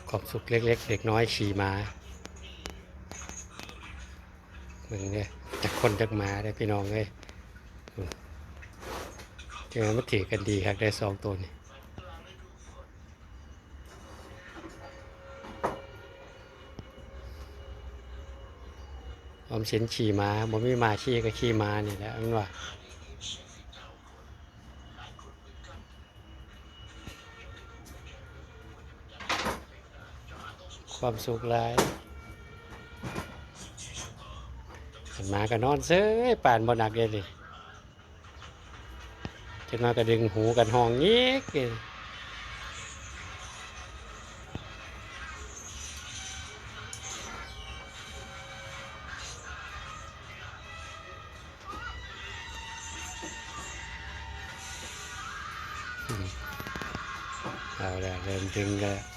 ຄວາມສຸກເລັກໆ ເດັກນ້ອຍຂີ່ມ້າ ເບິ່ງເດີ ຈັກຄົນຈັກມ້າເດີພີ່ນ້ອງເອີຍ. ເອີ ມັນຖືກັນດີຄັກເດ້ ສອງໂຕນີ້. ອອມສິນຂີ່ມ້າ ບໍ່ມີມ້າຂີ່ກໍຂີ່ມ້ານີ້ແຫຼະ ມັນວ່າ. ຄວາມສຸກຫຼາຍ ຄັນໝາກໍນອນເຊີຍ ປານບໍ່ໜັກເດ້ນີ້. ຈັກໜ້ອຍກໍດຶງຫູກັນຮ້ອງອີກ. ເອົາແລ້ວ ເລີ່ມດຶງແລ້ວ.